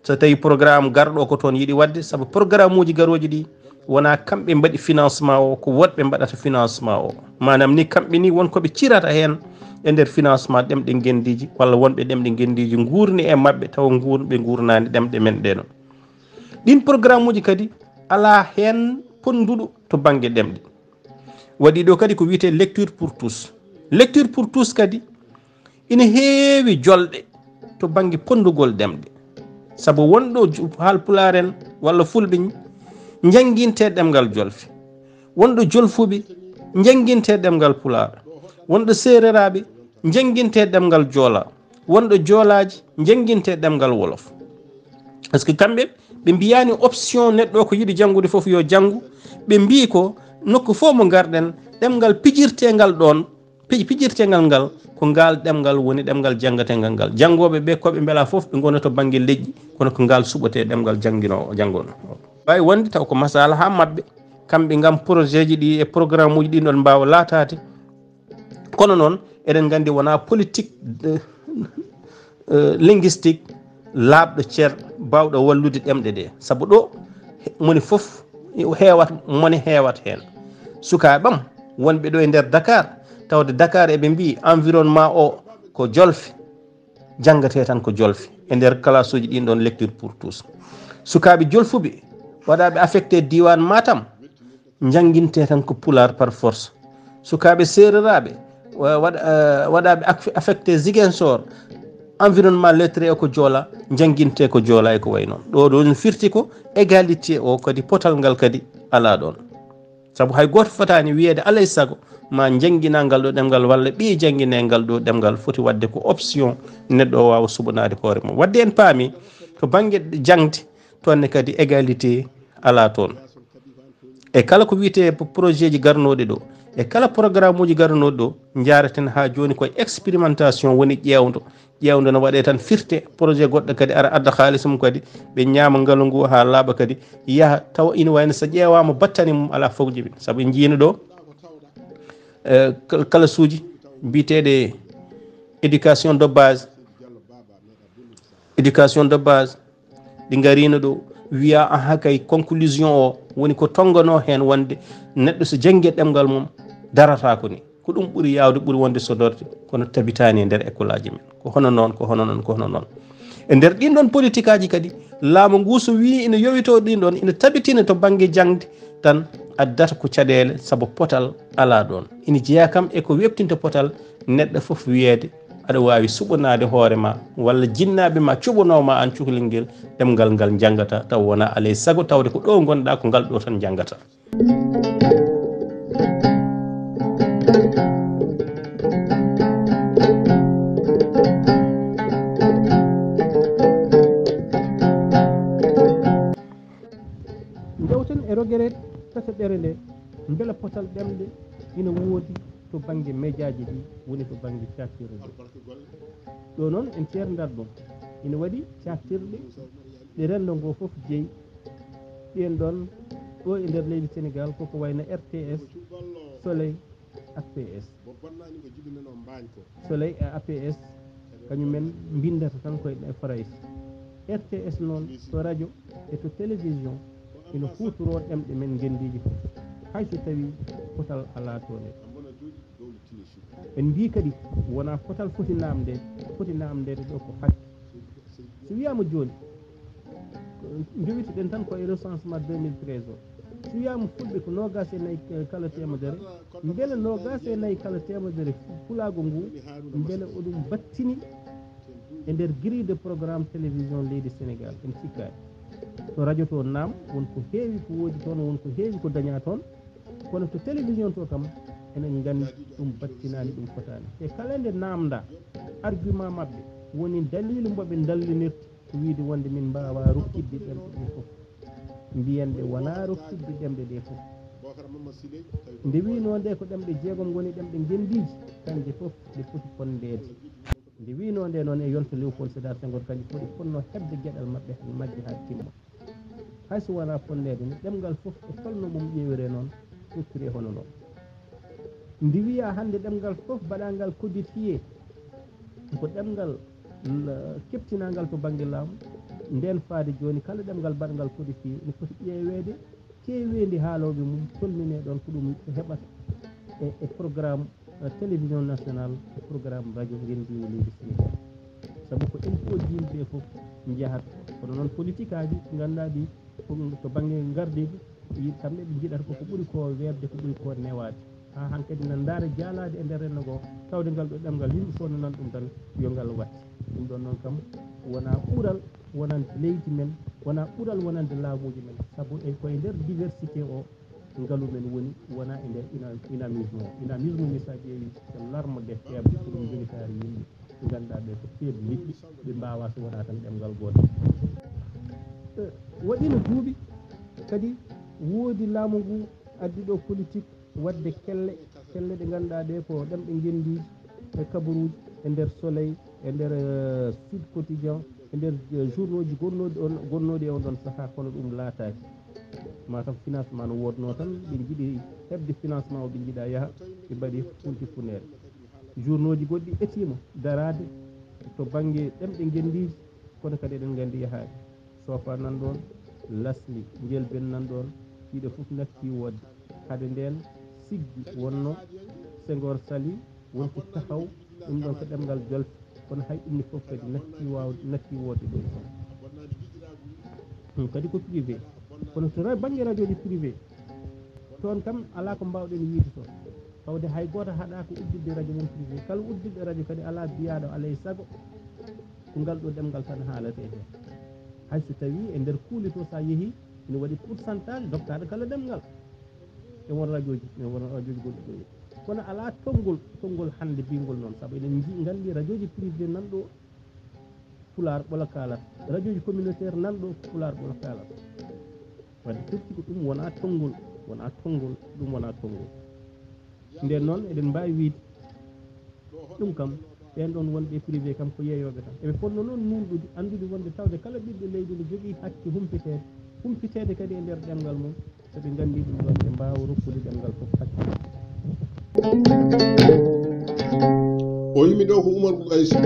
so tawi programme garɗo ko toon yiɗi waɗde, sabu programme uji garooji ɗi wonaa kamɓe mbaɗi financement o, ko woɗɓe mbaɗata financement o. Maanaam ni kamɓe ni won ko ɓe cirata heen e nder financement ɗemɗe ngenndiiji, walla wonɓe ɗemɗe ngenndiiji nguurni e maɓɓe tawa nguur-, ɓe nguurnaani ɗemɗe men ɗe noon. Ɗin programme uji kadi alaa heen ponnduɗo to bannge ɗemɗe. Waɗi ɗo kadi ko wiyetee lecture pour tous. Lecture pour tous kadi ina heewi jolɗe to bannge ponndugol ɗemɗe. Sabu wonɗo ju-, Haalpulaar en walla Fulɓe n-, njannginte ɗemngal jolfe. Wonɗo jolfuɓe, njanngintee ɗemngal Pulaar. Wonɗo seereraaɓe, njanngintee ɗemngal Joola. Wonɗo joolaaji, njanngintee ɗemngal Wolof. Par ce que kamɓe, ɓe mbiyaani option neɗɗo ko yiɗi janngude fof yo janngu. Ɓe mbii ko nokku fof mo ngarɗen, ɗemngal pijirteengal ɗoon, pij-, pijirteengal ngal, ko ngaal ɗemngal woni ɗemngal janngateengal ngal. Janngooɓe ɓe, ko ɓe mbela fof, ɓe ngona to bannge leƴƴi, kono ko ngaal suɓotee ɗemngal janngino-, janngono. Waawi wonde taw ko masala haa maɓɓe, kamɓe ngam projet ji ɗi e programme uji ɗin ɗon mbaawa laataade. Kono noon, eɗen nganndi wonaa politique, eh, eh, linguistique laaɓɗo cer baawɗo wallude ɗemɗe ɗe. Sabu ɗo, he-, moni fof heewat, moni heewat heen. Sukaaɓe am wonɓe ɗo e nder Dakar, tawde Dakar eɓe mbii environnement o ko jolfe, janngatee tan ko jolfe e nder classe uji ɗin ɗon lecture pour tous. Sukaaɓe jolfuɓe waɗaaɓe affecté diiwaan Matam, njanngintee tan ko Pulaar par force. Sukaaɓe seereraaɓe, wa-, waɗ-, eh, waɗaaɓe ak-, affecté Ziguinchor, environnement lettré o ko Joola, njanngintee ko Joola e ko wayi noon. Ɗo ɗo no firti ko égalité o kadi, potal ngal kadi alaa ɗoon. Sabu hay gooto fotaani wiyeede alaa e sago ma njannginaa ngal ɗo ɗemngal walla ɓiye jannginee ngal ɗo ɗemngal, foti waɗde ko option neɗɗo o waawa suɓanaade hoore mum. Waɗde en paami to bannge jaŋde, toon ne kadi égalité alaa toon. E kala ko wiyetee p-, projet ji garnooɗi ɗo, e kala programme uji garnooɗi ɗo, njaareten haa jooni koye expérimentation woni ƴeewndo. Ƴeewndo no waɗee tan firte, projet goɗɗo kadi ara adda haalis mum kadi, ɓe ñaama ngalu ngu haa laaɓa kadi, yaha tawa ina wayno so ƴeewaama battane mum alaa fof jibin. Sabu en njiino ɗo, eh, kal-, kalasuuji biyeteeɗe éducation de base, éducation de base, ɗi ngariino ɗo, wiya, aha kay, conclusion o woni ko tonnganoo heen wonde neɗɗo so janngi ɗemngal mum darata ko ni. Ko ɗum ɓuri yaawde, ɓuri wonde sodorde, kono tabitaani e nder école aji men. Ko hono noon, ko hono noon, ko hono noon. E nder ɗin ɗon politique aji kadi, laamu ngu so wii ina yowitoo ɗin ɗon, ina tabitina to bannge jaŋde, tan addata ko caɗeele, sabu potal alaa ɗoon. Ina jeyaa kam e ko weɓtinta potal, neɗɗo fof wiyeede aɗa waawi suɓanaade hoore ma, walla jinnaaɓe ma cuɓanoo ma aan cukalel ngel, ɗemngal ngal njanngata, taw wonaa alaa e sago tawde ko ɗo ngonɗaa, ko ngal ɗo tan njanngata. Njewten e rogere tataɓere nde, mbela potal ɗemɗe ina woodi to bannge mejaaji ɗi, woni to bannge caaktirɗe ɗi. Ɗo noon en ceerndat ɗum. Ina waɗi caaktirɗe ɗe renndo ngo fof jeyi. Ɗeen ɗoon ɗo e nder leydi Senegaal koko wayno R T S, Soleil, A P S. Soleil e A P S, kañum en mbinndata tan koye ɗe Farayse. R T S noon, to radio e to télévision, ina huutoroo ɗemɗe men ngenndiiji fof, hay so tawii potal alaa toon. En mbii kadi, wonaa potal foti naamndeede, foti naamndeede ɗo ko hakke. So wiyaama jooni, ko njowitiɗen tan ko e recensement deux mille treize o. So wiyaama fulɓe ko noogaas e nayi, eh, kala teemedere, mbele noogaas e nayi kala teemedere pulaagu ngu, mbele oɗum battini e nder grille de programme télévision leydi Sénégal? En cikkaani. To radio to, naam, won ko heewi ko woodi toon, won ko heewi ko dañaa toon. Kono to télévision to kam, enen nganndi ɗum battinaani, ɗum fotaani. Te kala nde naamndaa, argument maɓɓe woni daliilu mbo ɓe ndallinirta, ko wiide wonde min mbaawaa rokkitde ɗemɗe ɗe fof. Mbiyen ɓe wonaa rokkitde ɗemɗe ɗe fof. Nde wiynoo nde ko ɗemɗe jeegom ngoni ɗemɗe ngenndiiji, kanje fof ɗe poti fonndeede. Nde wiynoo nde noon e yonto Léopold Sédar Senghor, kanje fof ɗe fotnoo heɓde geɗal maɓɓe, majje haa timma. Hay so wonaa fonneede ne, ɗemngal fof e tolno mum ƴeewiree noon, rokkuree hono noon. Nde wiyaa hannde ɗemngal fof baɗangal codifié, ko ɗemngal, l-, keɓtinaangal to bannge laamu, ndeen faade jooni kala ɗemngal baɗngal codifié ene foti ƴeeweede, keeweendi haalooɓe mum tolninee ɗoon ko ɗum heɓata e, e programme, eh, télévision nationale, e programme radio ngenndiiwu leydi Sénégal. Sabu ko impôt ji yimɓe fof njahata. Kono noon politique aji ɗi ngannduɗaa ɗi, ko to bannge ngardiigu, yi-, kamɓe ɓe njiɗata ko ko ɓuri ko weeɓde, ko ɓuri ko newaade. Haa hankadi na ndaara jaalaade e nder renndo ngo, tawde ngal ɗo ɗemngal yimɓe fof no nan ɗum tan, yo ngal waɗ. Ɗum ɗoon noon kam wonaa ɓural wonande leydi men, wonaa ɓural wonande laamuuji men. Sabu e, ko e nder diversité o, ngalu men woni, wona e nder ina-, inamisme o. Inamisme ni, so a ƴeewi, ko larme des faibles, ko ɗum jogitaari yimɓe ɓe ngannduɗaa ɓe ko faible yimɓe, ɓe mbaawaa so wonaa tan ɗemngal gootal. Eh, waɗiino duuɓi kadi, woodi laamu ngu addi ɗo politique waɗde kelle, kelle ɗe ngannduɗaa ɗe ko ɗemɗe ngenndiiji e kabaruuji, e nder Soleil, e nder, eh, Sud Quotidien, e nder, eh, journaux ji gonnooɗi on, gonnooɗi e on ɗon sahaa, kono ɗum laataaki. Matam financement no woodnoo tan, ɓe njiɗi heɓde financement o, ɓe njiɗa yaha, ɓe mbaɗi funti funeere. Journaux ji goɗɗi etiima daraade to bannge ɗemɗe ngenndiiji, kono kadi eɗen nganndi yahaade. Sofa nan ɗoon, Lasli, Njëlbeen nan ɗoon, ɗiɗo fof natti woodde. Hade ndeen, Siggi wonno, Senghor sali, wonti Taxaw, ɗum ɗoon ko ɗemngal Jolfe, kono hay ɗum ne fof kadi natti waaw-, natti woodde ɗo e Sofa. Ɗum kadi ko privé. Kono to ra-, bannge rajooji privé, toon kam alaa ko mbaawɗen wiyde toon. Tawde hay gooto haɗaa ko udditde rajo mum privé. Kala udditɗo rajo kadi alaa biyaaɗo alaa e sago ko ngal ɗo ɗemngal tan haalatee heen. Hay so tawii e nder kuule to, so a yehii, ene waɗi pourcentage doktaaɗo kala ɗemngal. E won rajooji, e won rajooji goɗɗi ɗo. Kono alaa tonngol, tonngol hannde biyngol noon, sabu eɗen nji-, nganndi rajooji privé nan ɗo Pulaar ɓolo kaalata, rajooji communautaire nan ɗo ko Pulaar ɓolo kaalata. Wadde firti ko ɗum wonaa tonngol, wonaa tonngol, ɗum wonaa tonngol. Nden noon eɗen mbaawi wiyde ɗum kam, ɓeen ɗoon wonɓe privé kam ko yeeyooɓe tan. Eɓe potno noon nuunɗude, anndude wonde tawde kala ɓiɗɗo leydi ne jogii hakke humpiteede, humpiteede kadi e nder ɗemngal mum, so ɓe nganndii ɗum ɗoon, ɓe mbaawa rokkude ɗemngal fof hakke. O yimi ɗo ko Umar Bun Aysii.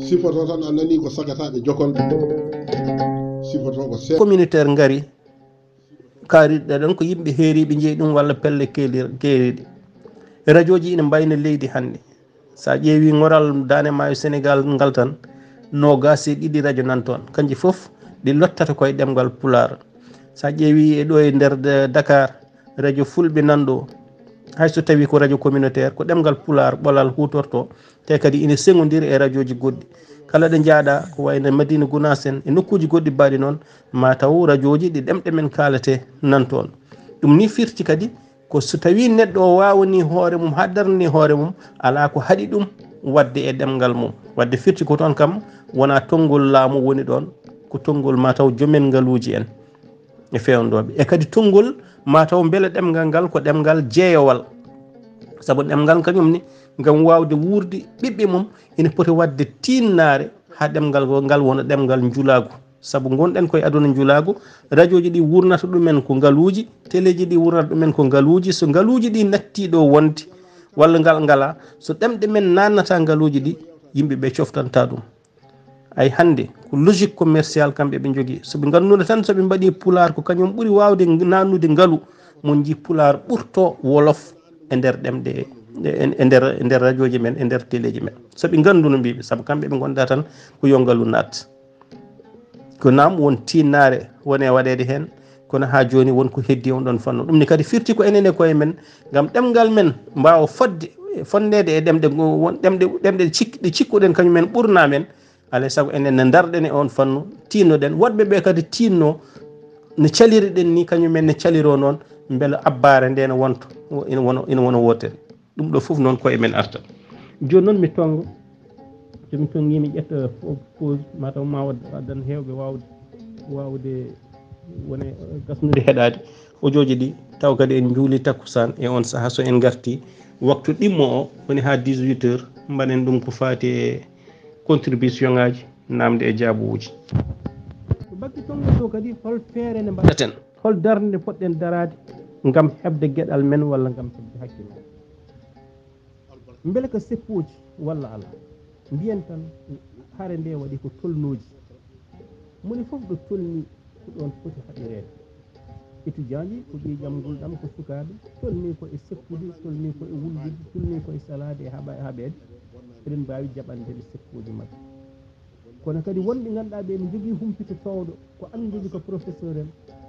Sifoto tan a nanii ko sagataaɓe jokol. Sifoto ko se- Communautaire ngari, kaariɗe ɗon ko yimɓe heeriiɓe njeyi ɗum walla pelle keeli-, keeriiɗe. Rajooji ina mbayna leydi hannde. So a ƴeewi ngoral Daande Maayo Senegaal ngal tan, noogaas e ɗiɗi rajo nan toon. Kanji fof ɗi lottata koye ɗemngal Pulaar. So a ƴeewi e ɗo e nder de-, Dakar, rajo Fulɓe nan ɗo. Hay so tawi ko rajo communautaire, ko ɗemngal Pulaar ɓolal huutorto, te kadi ina seŋondiri e rajooji goɗɗi. Kala ɗo njaaɗa, ko wayno Madina Gunaas en, e nokkuuji goɗɗi mbaɗi noon, ma taw rajooji ɗi ɗemɗe men kaalate nan toon. Ɗum ni firti kadi ko so tawii neɗɗo o waawanii hoore mum, haa darnanii hoore mum, alaa ko haɗi ɗum waɗde e ɗemngal mum. Waɗde firti ko toon kam, wonaa tonngol laamu woni ɗoon, ko tonngol ma taw joomen ngaluuji en e feewndooɓe. E kadi tonngol ma taw mbele ɗemngal ngal ko ɗemngal jeeyowal. Sabu ɗemngal kañum ni, ngam waawde wuurde ɓiɓɓe mum, ina poti waɗde tiinnaare haa ɗemngal ngo, ngal wona ɗemngal njulaagu. Sabu ngonɗen koye aduna njulaagu, rajooji ɗi wurnata ɗumen ko ngaluuji, teleeji ɗi wurnata ɗumen ko ngaluuji. So ngaluuji ɗi nattii ɗo wonde, walla ngal ngalaa, so ɗemɗe men naatnataa ngaluuji ɗi, yimɓe ɓe coftantaa ɗum. Ay hannde, ko logique commercial kamɓe ɓe njogii. So ɓe ngannduno tan, so ɓe mbaɗii Pulaar, ko kañum ɓuri waawde naatnude ngalu, mon njii Pulaar ɓurto Wolof e nder ɗemɗe, e, e nder, e nder rajooji men, e nder teleeji men. So ɓe ngannduno, mbiimi, sabu kamɓe ɓe ngonda tan ko yo ngalu naat. Ko naam won tiinnaare woni e waɗeede heen, kono haa jooni won ko heddi on ɗon fannu. Ɗum ne kadi firti ko enen e koye men, ngam ɗemngal men mbaawa fodde, fonndeede e ɗemɗe ngo-, won ɗemɗe, ɗemɗe cik-, ɗe cikkuɗen kañum en ɓurna men. Alaa e sago enen ne ndarɗen e on fannu, tiinnoɗen. Woɗɓe ɓe kadi tiinno no caliriɗen ni, kañum en ne caliro noon, mbele abbaare nde ne wonto, ina wona, ina wona wootere. Ɗum ɗo fof noon ko e men arta. Jooni noon mi tonngo, so mi tonngi mi ƴetta po-, pause, mataw ma wad-, addan heewɓe waawde, waawde wone, eh, gasnude heɗaade. Ojooji ɗi, taw kadi en njuuli takkusaan e on saha so en ngarti waktu ɗimmo o, woni haa dix-huit heures, mbaɗen ɗum ko faati e contribution ŋaaji, naamnde e jaabuuji. Ko batte tonngol ɗo kadi, hol feere nde mbaɗaten? Hol darnde nde poɗɗen daraade ngam heɓde geɗal men walla ngam heɓde hakke men? Mbele ko seppooji walla alaa? Mbiyen tan, hare nde waɗi ko tolnooji. Moni fof ɗo tolni, ko ɗoon foti haɗireede. Étudiant ji ko ɓiy ƴamgol ɗam, ko sukaaɓe, tolni ko e seppude, tolni ko e wullude, tolni ko e salaade e haɓa-, haɓeede. Eɗen mbaawi jaɓande ɓe seppooji maɓɓe. Kono kadi wonɓe ngannduɗaa ɓe ne njogii humpito toowɗo, ko annduɓe ko professeur en,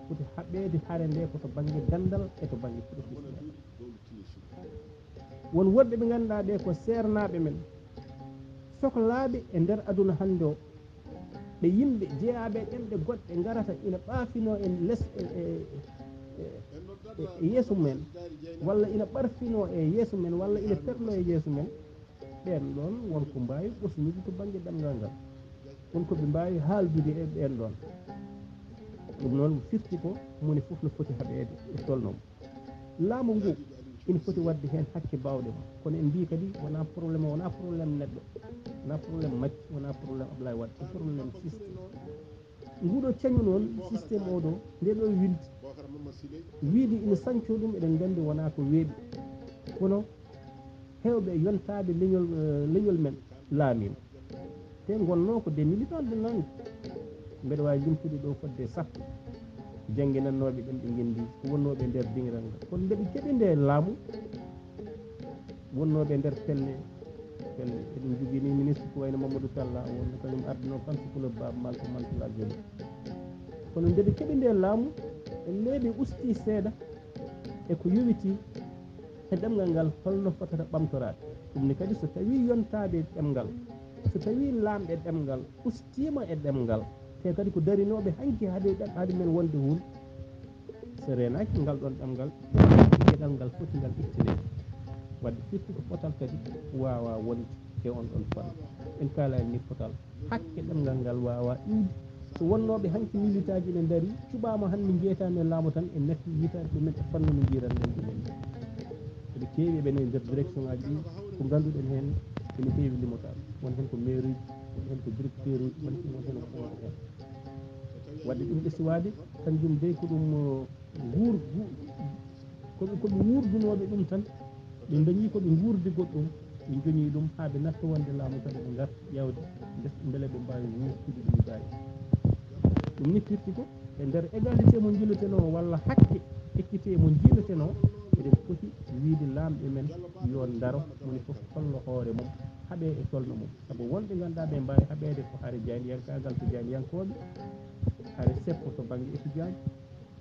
foti haɓeede hare nde ko to bannge ganndal e to bannge professionnel. Won woɗɓe ɓe ngannduɗaa ɓe ko seernaaɓe men, soklaaɓe e nder aduna hannde o, ɓe yimɓe jeyaaɓe e ɗemɗe goɗɗe ngarata ina ɓaafinoo e les e, e, e, e yeeso men, walla ina ɓarfinoo e yeeso men, walla ina perloo e yeeso men, ɓeen ɗoon won ko mbaawi ɓosnude to bannge ɗemngal ngal. Won ko ɓe mbaawi haaldude e ɓeen ɗoon. Ɗum noon firti ko moni fof no foti haɓeede e tolno mum. Laamu ngu ina foti waɗde heen hakke baawɗe mum. Kono en mbii kadi wonaa problème o, wonaa problème neɗɗo, wonaa problème Makki, wonaa problème Ablaye Wade, ko problème système. Nguɗo cañu noon, système o ɗo, nde ɗo wildi, wiide ina sancoo ɗum, eɗen nganndi wonaa ko weeɓi. Kono heewɓe e yontaaɓe leñol, eh, leñol men laamiima. Te ngonnoo ko des militants de langue. Mbeɗa waawi limtude ɗo fodde sappo. Jannginannooɓe ɗemɗe ngenndi, ko wonnooɓe e nder diŋiral ngal. Kono nde ɓe keɓi nde laamu, wonnooɓe e nder pelle, pelle. Eɗen njogii ni ministre ko wayno Mamadou Talla, wonno kañum ardunoo fans club Baaba Maal ko Mantoulaye Diop. Kono nde ɓe keɓi nde laamu, e leeɓe usti seeɗa e ko yowitii e ɗemngal ngal, holno fotata ɓamtoraade? Ɗum ne kadi, so tawii yontaaɓe ɗemngal, so tawii laamɓe ɗemngal ustiima e ɗemngal, te kadi ko darinooɓe hanki hade ɗem-, hade men wonde huul, so reenaaki ngal ɗoon ɗemngal, geɗal ngal foti ngal ittineede. Wadde firti ko potal kadi waawaa wonde e on ɗoon fannu. En kaalaani ni potal. Hakke ɗemngal ngal waawaa iwde. So wonnooɓe hanki militaaji ne ndarii, cuɓaama hannde njeetaani e laamu tan, en natti yitaade ɗumen e fannu no njiiran-ɗen ɗumen ni. Eɓe keewi eɓe ne e nder direction ngaaji ɗi, ko ngannduɗen heen ene heewi limotaade. Won heen ko maire uji, won heen ko directeur uji, won heen, won heen ko wonata heen. Wadde ɗum ɓe siwaade, kanjum dey ko ɗum, uh, wuur-, wu-, ko ɓe, ko ɓe wuurdunooɓe ɗum tan, ɓe ndañii ko ɓe nguurdi goɗɗum, ɓe njoñii ɗum haa ɓe natta wonde laamu kadi ɓe ngarta ƴeewde, ndes-, mbele ɓe mbaawi wuurtude ɗum mbaawi. Ɗum ni firti ko e nder égalité mo njiilotenoo walla hakke équité mo njiilotenoo, eɗen poti wiide laamɓe men yo ndaro, moni fof hollo hoore mum, haɓee e tolno mum. Sabu wonɓe ngannduɗaa ɓe mbaawi haɓeede ko hare jaayndiyankaagal to jaayndiyankooɓe, hare seppo to bannge étudiant,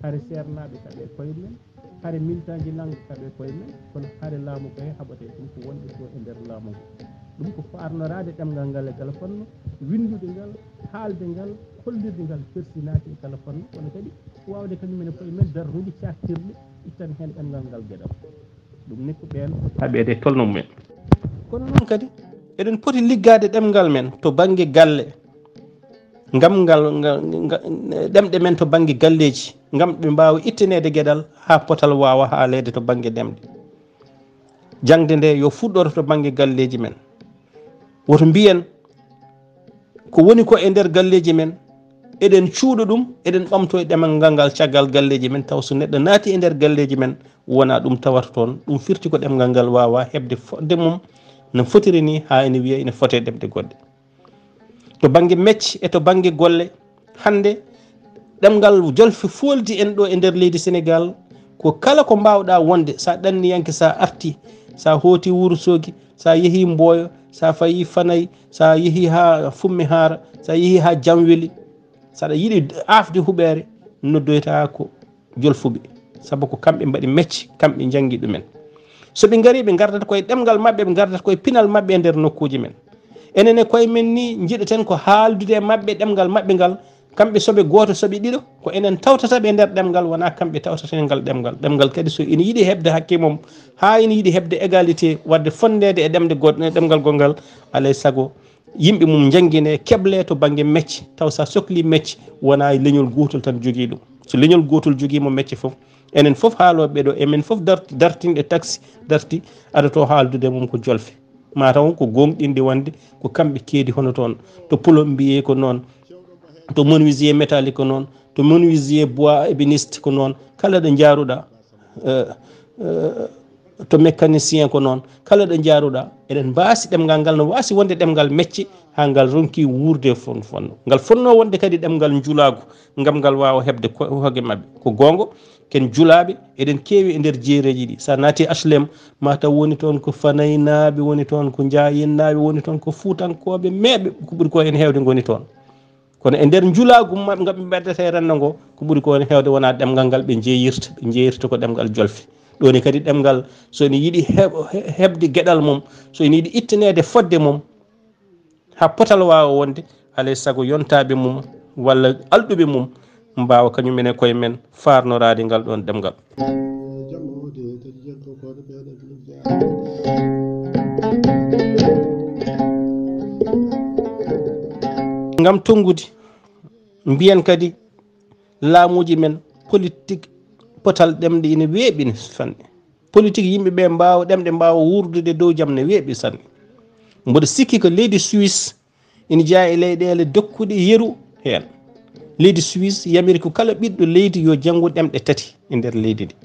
hare seernaaɓe kaɓe koye men, hare militaaji langue kaɓe koye men, kono hare laamu kay haɓate ɗum ko wonɓe ko e nder laamu ngu. Ɗum ko faarnoraade ɗemngal ngal e kala fannu, winndude ngal, haalde ngal, hollirde ngal, fersinaaki e kala fannu, kono kadi waawde kañum en e koye men darnude caaktirɗe, ittan heen ɗemngal ngal geɗal. Ɗum ne ko ɓeen haɓeede tolno mumen. Kono noon kadi, eɗen poti liggaade ɗemngal men to bannge galle, ngam ngal, nga-, nga-, ɗemɗe men to bannge galleeji, ngam ɓe mbaawa ittineede geɗal haa potal waawa haaleede to bannge ɗemɗe. Jaŋde nde yo fuɗɗoro to bannge galleeji men. Woto mbiyen ko woni ko e nder galleeji men, eɗen cuuɗa ɗum, eɗen ɓamto e ɗemngal ngal caggal galleeji men, taw so neɗɗo naati e nder galleeji men, wonaa ɗum tawata toon. Ɗum firti ko ɗemngal ngal waawaa heɓde fodde mum no fotiri ni, haa ene wiya ene fotee ɗemɗe goɗɗe. To bannge mecce e to bannge golle, hannde ɗemngal jolfe fooldi en ɗo e nder leydi Senegaal, ko kala ko mbaawɗaa wonde, so a ɗanniyanke, so a artii, so a hooti Wuro Soogi, so a yehii Mboyo, so a fayii Fanay, so a yehii haa Fumme Haara, so a yehii haa Jamweli, so aɗa yiɗi aafde huɓeere, noddoytaa ko jolfuɓe, sabu ko kamɓe mbaɗi mecce, kamɓe njanngi ɗumen. So ɓe ngarii, ɓe ngardata koye ɗemngal maɓɓe, ɓe ngardata koye pinal maɓɓe e nder nokkuuji men. Enen e koye men ni, njiɗeten ko haaldude e maɓɓe ɗemngal maɓɓe ngal, kamɓe soɓe gooto, soɓe ɗiɗo, ko enen tawtata ɓe e nder ɗemngal, wonaa kamɓe tawtata e ngal ɗemngal. Ɗemngal kadi, so ina yiɗi heɓde hakke mum, haa ina yiɗi heɓde égalité, waɗde fonndeede e ɗemɗe goɗ-, e ɗemngal gonngal, alaa e sago yimɓe mum njanngine, keble to bannge mecce, taw so a soklii mecce, wonaa e leñol gootol tan jogii ɗum. So leñol gootol jogii mo mecce fof, enen fof haalooɓe ɗo, emen fof dart-, dartinɓe taksi, darti, adoto haaldude mum ko jolfe. Mataw ko gooŋɗinɗi wonde ko kamɓe keedi hono toon. To plombier ko noon, to menuisier métallique ko noon, to menuisier bois ébéniste ko noon. Kala ɗo njaaruɗaa, eh, eh, to mécanicien ko noon. Kala ɗo njaaruɗaa, eɗen mbaasi ɗemngal ngal, no waasi wonde ɗemngal mecce, haa ngal ronki wuurde fon-, fonno. Ngal fonnoo wonde kadi ɗemngal njulaagu, ngam ngal waawa heɓde ko-, hoge maɓɓe. Ko goonga, ken julaaɓe, eɗen keewi e nder jeereeji ɗi. So a naati H L M, ma taw woni toon ko Fanaynaaɓe, woni toon ko Njaayinnaaɓe, woni toon ko Fuutankooɓe, meeɓe ko ɓuri ko en heewde ngoni toon. Kono e nder njulaagu maɓɓe, ngal ɓe mbaɗata e renndo ngo, ko ɓuri ko en heewde wonaa ɗemngal ngal ɓe njeeyirta, ɓe njeeyirta ko ɗemngal jolfe. Ɗo ne kadi ɗemngal, so ene yiɗi heɓ-, he-, heɓde geɗal mum, so ene yiɗi ittineede fodde mum, haa potal waawa wonde, alay sago yontaaɓe mum walla alɗuɓe mum mbaawa kañum en e koye men faarnoraade ngal ɗoon ɗemngal. Ngam tonngude, mbiyen kadi laamuuji men politik potal ɗemɗe ina weeɓi sanne. Politik yimɓe ɓe mbaawa ɗemɗe mbaawa wuurdude dow jam ne weeɓi sanne. Mboɗo sikki ko leydi Suisse ina jeyaa e leyɗeele dokkuɗe yeru heen. Leydi Suisse yamiri ko kala ɓiɗɗo leydi yo janngu ɗemɗe tati e nder leydi ndi.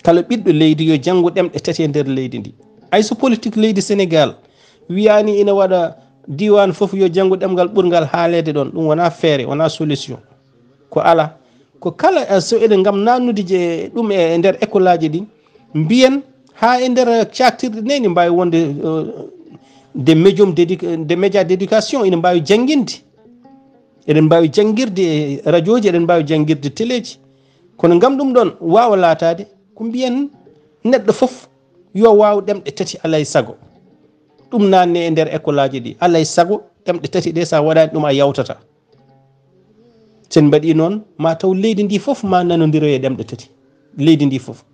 Kala ɓiɗɗo leydi yo janngu ɗemɗe tati e nder leydi ndi. Hay so politik leydi Senegaal wiyaani ina waɗa diiwaan fof yo janngu ɗemngal ɓurngal haaleede ɗoon, ɗum wonaa feere, wonaa solution. Ko alaa. Ko kala, eh, so eɗen ngam naatnude je-, ɗum e nder école aji ɗi, mbiyen haa e nder caaktirɗe ne ene mbaawi wonde, eh, des médiums d'édu-, des médias d'éducation, ene mbaawi jannginde. Eɗen mbaawi janngirde e rajooji, eɗen mbaawi janngirde teleeji. Kono ngam ɗum ɗoon waawa laataade, ko mbiyen neɗɗo fof yo waaw ɗemɗe tati alay sago. Ɗum naatne e nder école aji ɗi. Alay sago ɗemɗe tati ɗe, so a waɗaani ɗum a yawtataa. So en mbaɗii noon, ma taw leydi ndi fof ma nanondiroye ɗemɗe tati. Leydi ndi fof.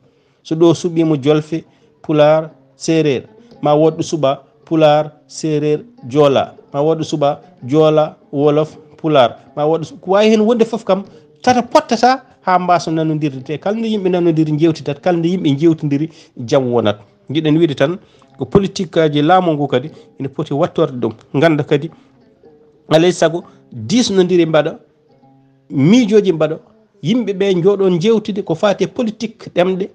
So ɗo suɓiima Jolfe, Pulaar, Seereer, ma wood ɗo suɓa Pulaar, Seereer, Joola, ma wood ɗo suɓa Joola, Wolof, Pulaar, ma wood ɗo su-, ko waawi heen wonde fof kam, tata pottata haa mbaawa nanondirde. Te kala nde yimɓe nanondiri, njeewtidat, kala nde yimɓe njeewtondiri, jam wonat. Njiɗen wiide tan ko politik aji laamu ngu kadi ina poti wattorde ɗum. Ngannda kadi, alay sago, diisnondiri mbaɗa, miijooji mbaɗa, yimɓe ɓe njooɗoo njeewtide ko faati e politik ɗemɗe,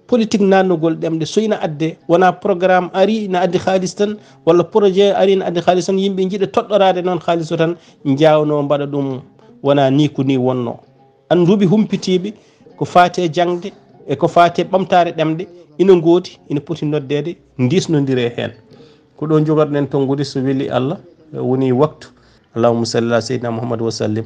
politik naatnugol ɗemɗe. So ina adde, wonaa programme ari ina addi haalis tan, walla projet ari ina addi haalis tan, yimɓe njiɗa toɗɗoraade noon haalis o tan, njaawnoo mbaɗa ɗum, wonaa nii ko nii wonnoo. Annduɓe humpitiiɓe ko faati e jaŋde e ko faati e ɓamtaare ɗemɗe ina ngoodi, ina poti noddeede, ndiisnondiree heen. Ko ɗo njogotoɗen tonngude, so weli Allah, woni waktu. Allahumma salli ala Seydina Muhammad wa sallim.